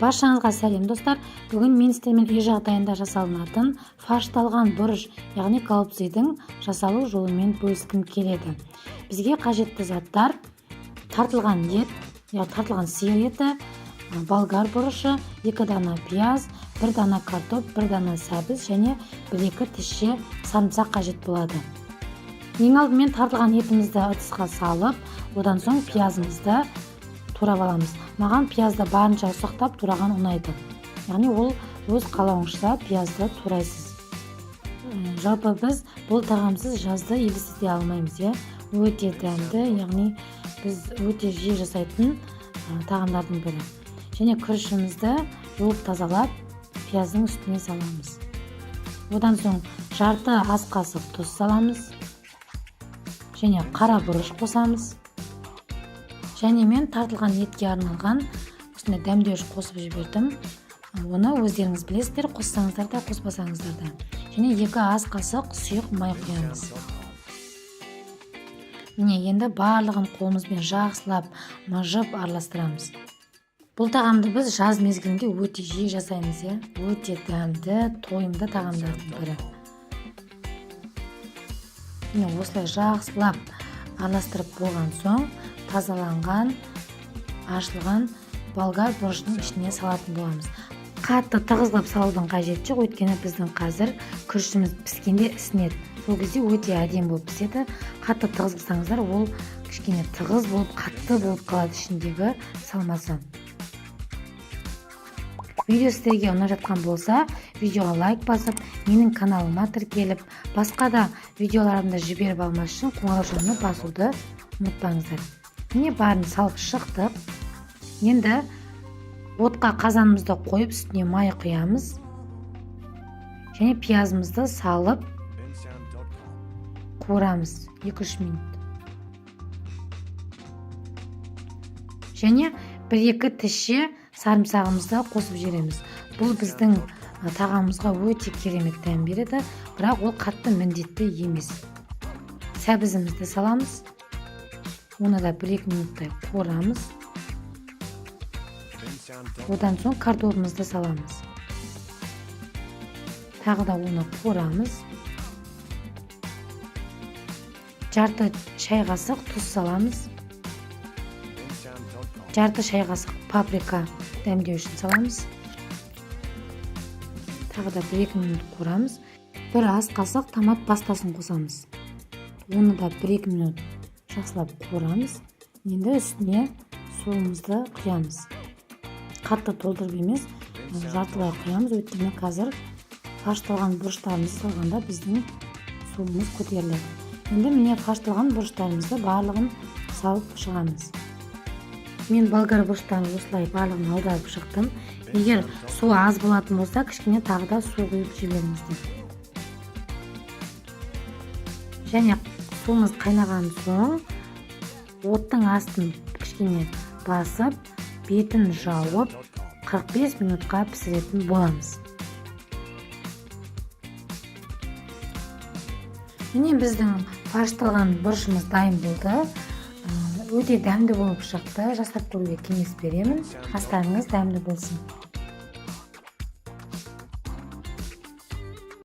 Баршаңызға сәлем, достар! Бүгін мен сіздермен үй жағдайында жасалынатын фаршталған бұрыш, яғни голубцыдың жасалу жолымен бөліскім келеді. Бізге қажетті заттар: тартылған ет, яғни тартылған сиыр еті, болгар бұрышы, 2 дана пияз, 1 дана картоп, 1 дана сәбіз және 1-2 тісше сарымсақ қажет болады. Ең алдымен тартылған етімізді ыдысқа салып, одан соң пиязымызды турап аламыз. Маған пиязды барынша ұсақтап тураған ұнайды. Яғни ол өз қалауыңызша пиязды турайсыз. Жалпы біз бұл тағамсыз жазды елестете алмаймыз, иә. Өте дәмді, яғни біз өте жиі жасайтын тағамдардың бірі. Және күрішімізді жуып тазалап, пияздың үстіне саламыз. Одан соң жарты ас қасық тұз саламыз және қара бұрыш қосамыз. Және мен тартылған етке арналған осындай дәмдеуіш қосып жібердім. Оны өздеріңіз білесіздер, қоссаңыздар да, қоспасаңыздар да. Және 2 ас қасық сұйық май құямыз. Міне, енді барлығын қолымызбен жақсылап мыжып араластырамыз. Бұл тағамды біз жаз мезгілінде өте жиі жасаймыз, иә. Өте дәмді, тойымды тағамдардың бірі. Міне, осылай жақсылап араластырып болған соң, тазаланған, ашылған болгар бұрышының ішіне салатын боламыз. Қатты тығыздап салудың қажеті жоқ, өйткені біздің қазір күрішіміз піскенде ісінеді. Сол кезде өте әдемі болып піседі. Қатты тығыз қылсаңыздар, ол кішкене тығыз болып, қатты болып қалады ішіндегі салмасы. Видео сіздерге ұнап жатқан болса, видеоға лайк басып, менің каналыма тіркеліп, басқа да видеоларымды жіберіп алмас үшін қоңыраушаны басуды ұмытпаңыздар. Міне, барын салып шықтық. Енді отқа қазанымызды қойып, үстіне май құямыз және пиязымызды салып қуырамыз 2-3 минут. Және 1-2 тісше сарымсағымызды қосып жібереміз. Бұл біздің тағамымызға өте керемет дәм береді, бірақ ол қатты міндетті емес. Сәбізімізді саламыз. Оны да 1-2 минуттай қуырамыз. Одан соң картобымызды саламыз. Тағы да оны қуырамыз. Жарты шай қасық тұз саламыз. Жарты шай қасық паприка дәмдеу үшін саламыз. Тағы да 1-2 минут қуырамыз. 1 ас қасық томат пастасын қосамыз. Оны да 1-2 минут жақсылап қуырамыз. Енді үстіне суымызды құямыз. Қатты толтырып емес, жартылай құямыз, өйткені қазір фаршталған бұрыштарымызды салғанда біздің суымыз көтеріледі. Енді міне, фаршталған бұрыштарымызды барлығын салып шығамыз. Мен болгар бұрыштарын осылай барлығын аударып шықтым. Егер су аз болатын болса, кішкене тағы да су құйып жіберіңіздер. Және суымыз қайнаған соң оттың астын кішкене басып, бетін жауып, 45 минутқа пісіретін боламыз. Міне, біздің фаршталған бұрышымыз дайын болды. Өте дәмді болып шықты. Жасап көруге кеңес беремін. Астарыңыз дәмді болсын.